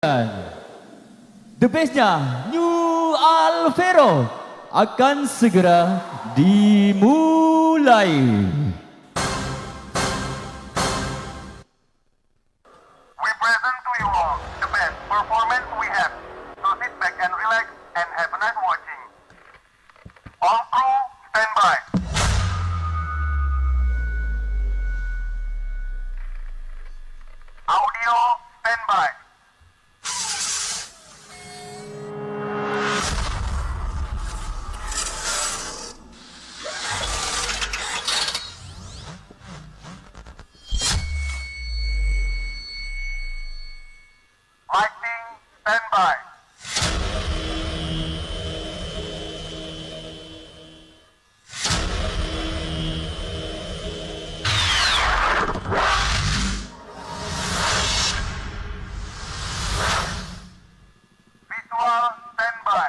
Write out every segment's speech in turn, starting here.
The bestnya New Alvero akan segera dimulai. We present to you all the best performance we have. So sit back and relax and have a nice watching. All crew, stand by. Audio, stand by. Lighting, stand by. Visual, stand by.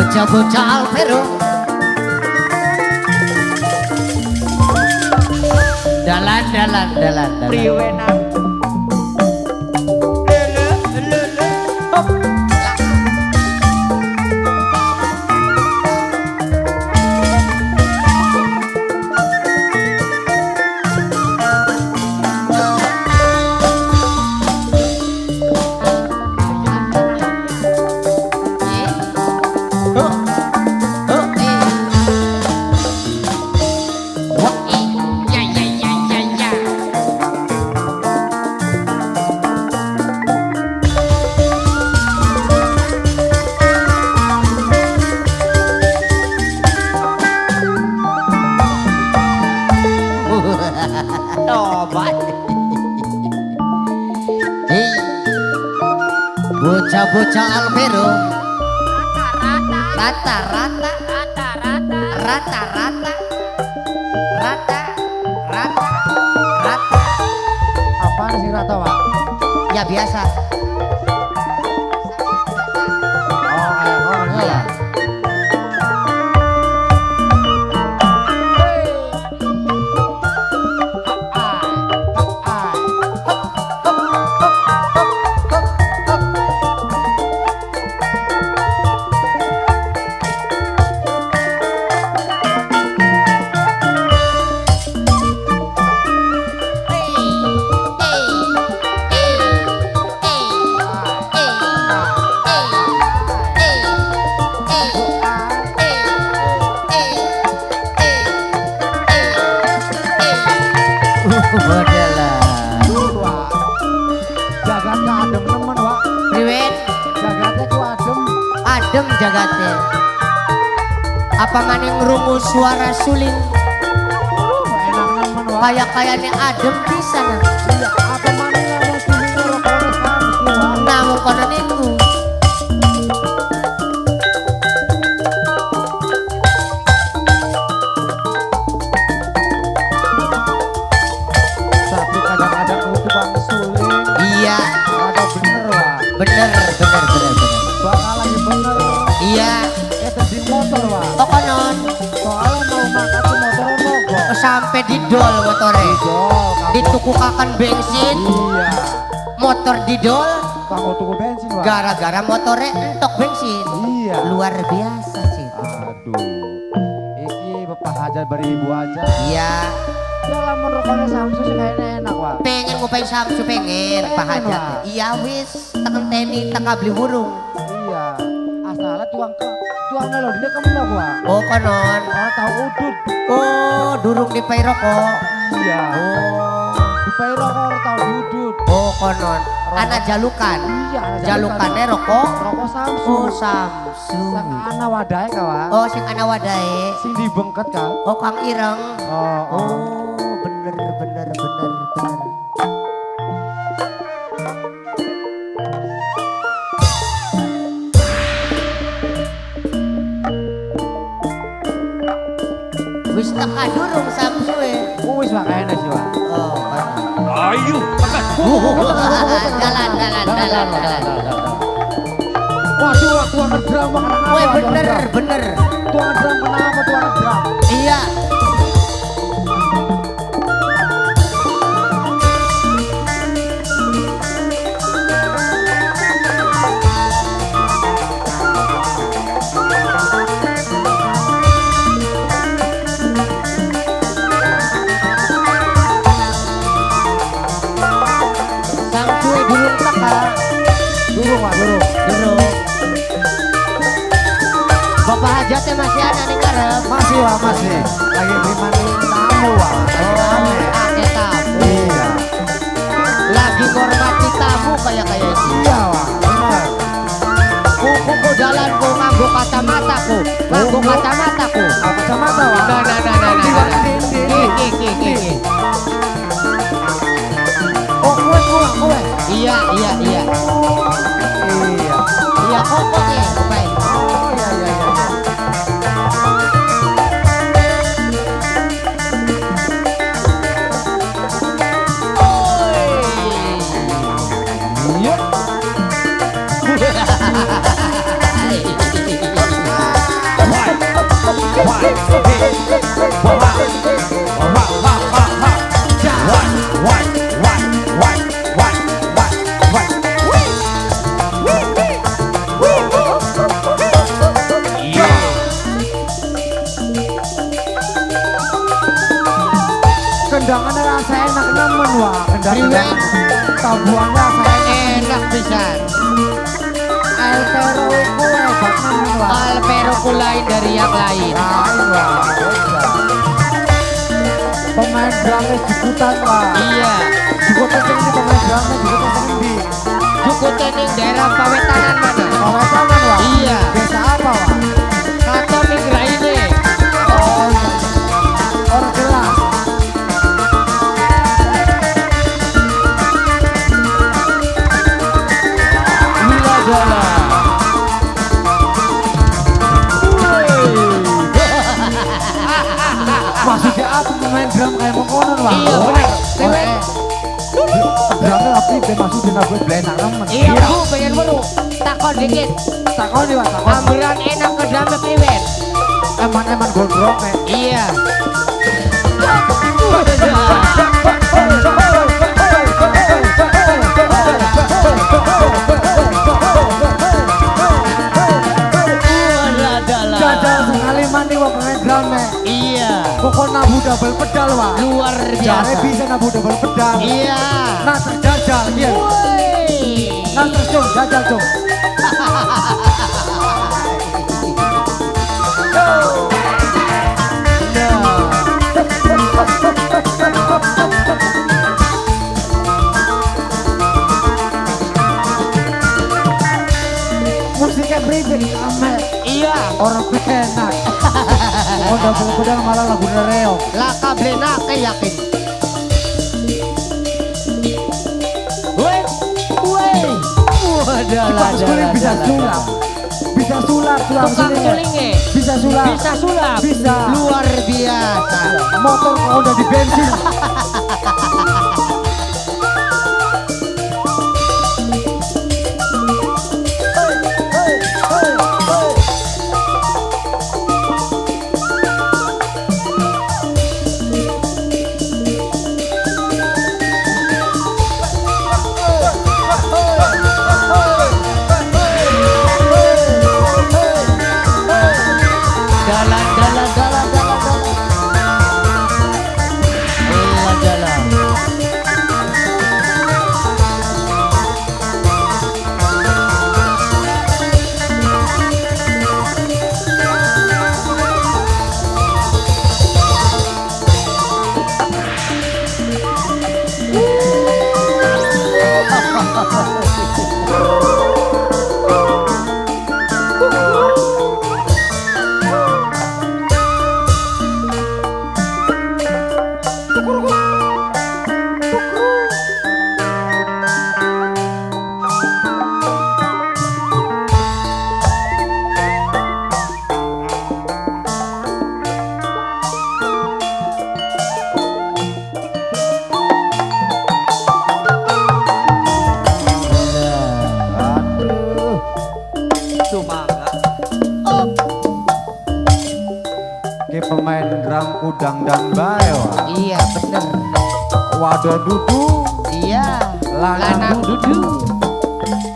Bocah-bocah Alvero. Dalan dalan dalan dalan. Priwe nang. Lele lele. Hop. Ya ya ya ya ya. Tobat. Hei, bocah-bocah Alvero. Rata rata Rata rata. rata rata rata rata rata. Apaan sih rata, Wak? Ya biasa. Oh, kayak ngono Iya. ya. Model lah. Wak. Jagatnya adem nemen, Wak. Priwen, Jagatnya ku adem. Adem jagatnya. Apa maning ngrungu suara suling Enak nemen, Wak. Kayak kayaknya adem pisan. Iya, apa maning ngomong suling rokone Samsu, Wak. Namung kono niku. Tapi kadang-kadang ku tukang suling. Iya, Ada bener, Wak. Bener bener bener bener. Bakal lagi bener. Iya, Eta di motor, Wak. kokonon. Soalnya mau makan tuh motornya mogok. Sampai didol motore. Didol, kamu. Ditukukakan bensin, Iya. Motor didol Kamu tuku bensin, Wak. Gara-gara motore entok bensin. Iya. Luar biasa sih. Aduh. Iki bapak hajar beri ibu aja. Iya, Ya lamun rokoknya Samsu sih kayaknya enak, Wak. Pengen ngupain Samsu pengen, Pak Pengen, Hajat. Wak. Iya wis, tekan teni, teka beli burung. Iya. Asalnya tuang ke tuang melodinya kemok, Wak. Oh konon. Orang tahu udut. Oh, durung dipai rokok. Iya. Oh. Dipai rokok orang tahu diudut. Oh konon. Ana jalukan. Iya, ana Jalukane rokok. Rokok Samsu. Oh Samsu. Sang ana wadahe ka, Wak. Oh sing ana wadahe. Sing dibengket ka. Oh Kang Ireng. Oh, oh. Oh bener bener bener bener. Wis teka durung Samsue. Wis, Wak, kayaknya sih, Wak. Oh, konon. Ayo, makan. Jalan jalan jalan jalan. Waduh, Wak, tuang drum, Wak, kenapa? Woi Wak, tuang bener drum? Bener. Tuang drum kenapa tuang drum? Iya. Samsue durung teka. Durung, Wak, durung. Durung. Bapak hajatnya masih ada nih ngarep. Masih, Wak, masih. Lagi terima tamu, Wak. Lagi Oh, rame. Akeh tamu. Iya. Lagi ngormati tamu kayak kayak ini. Iya, Wak, bener. Ku jalan ku nganggo kacamata ku, nganggo kacamata ku. Ah, kacamata, Wak. Nah nah nah nah nah. Nah. Di, Ki ki ki ki. Oh, kowe, kowe, kowe. Iya iya iya. Iya. Iya kok kok ya, baik. Oh, iya, iya, iya. Iya. Oi. Kendangannya rasa enak nemen wah, kendangan tabuhannya rasa enak pisan. Alvero ku hebat nemen wah. Alvero ku lain dari yang lain. Lain wah. Pemain drumnya jukutan wah. Iya. Jukutan sing ini pemain drumnya jukutan sing di. Jukutan ning daerah Pawetanan mana? Pawetanan wah. Iya. Desa apa wah? Katon ning raine. Oh. Orang jelas. Maksudnya apa pemain drum kayak mengkonon wah? Iya bener. Drumnya api ben maksudnya gue blenak nemen. Iya bu pengen weru. Takon dikit. Takon nih wah takon. Amberan enak ke drumnya priwen. Eman-eman gondrong kayak. Iya. Jajal sekali mandi wah pemain drumnya. Iya. Pokok nabu double pedal wah. Luar biasa. Jare bisa nabu double pedal. Iya. Nah terjajal iya. Nah terus dong jajal dong. Musiknya beribet amel. Iya. Orang enak. Oh double pedal malah lagu reok. Laka blenak yakin. Woi, woi. Wadah, suling bisa sulap. Bisa sulap, sulap sulinge. Bisa sulap. Bisa sulap. Bisa. Luar biasa. Motor kok udah di bensin. Pemain drum kudang-dang bae wah. Iya bener. Wadon dudu. Iya. Lanang dudu.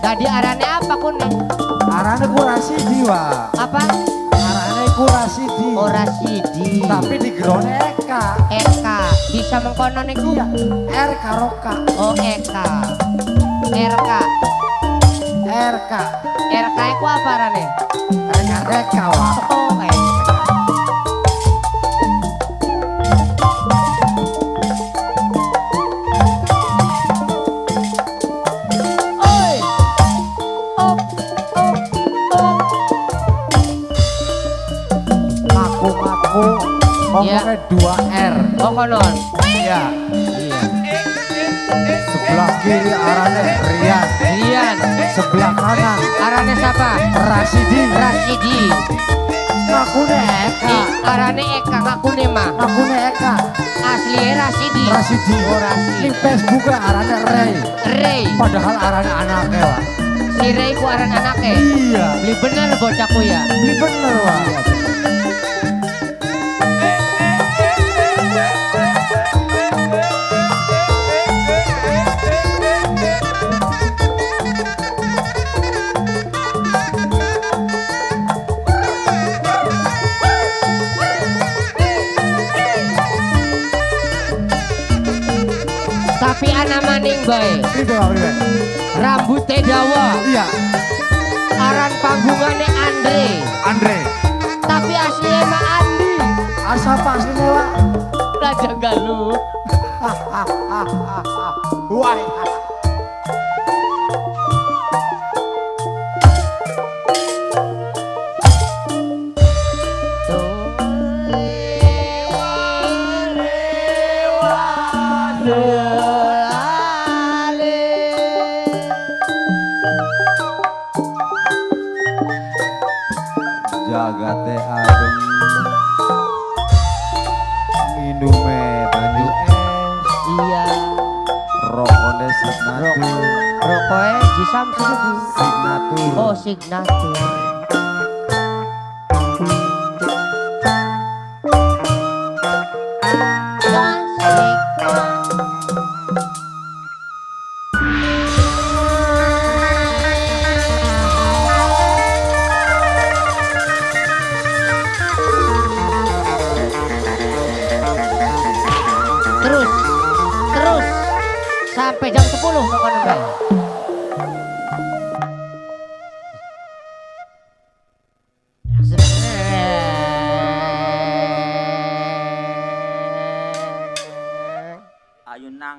Tadi arane apa kuning? Arane kurasidi wah. Apa? Arane kurasidi. Kurasidi. Tapi digerone Eka. Eka. Bisa mengkono niku? Iya. R karo K. Oh Eka. RK. RK. RK iku apa arane? RK Eka wah. Oh Eka. Ngomongnya 2R. Oh konon. Iya. Iya. Sebelah kiri arahnya Rian. Rian. Sebelah kanan arahnya siapa? Rasidi. Rasidi. Ngakune Eka. Arahnya Eka ngakune mah. Ngakune Eka. Asli Rasidi. Rasidi. Oh Rasidi. Ning Facebook arahnya Ray. Ray. Padahal arahnya anaknya wah. Si Ray ku aran anaknya. Iya. Beli bener bocahku ya. Beli bener wah. bae. Pribe Pak, pribe? Rambute dawa. Iya, Aran panggungane Andre. Andre. Tapi aslinya mah Andi. Asa apa aslinya Pak? Raja Galuh. Wah. Jagate adem minume banyu es Iya. rokone signatur Rokoke Jisam Suzuki. signatur Oh, signatur. Terus, terus sampai jam 10 pokoknya. Mbak. Ayo nang.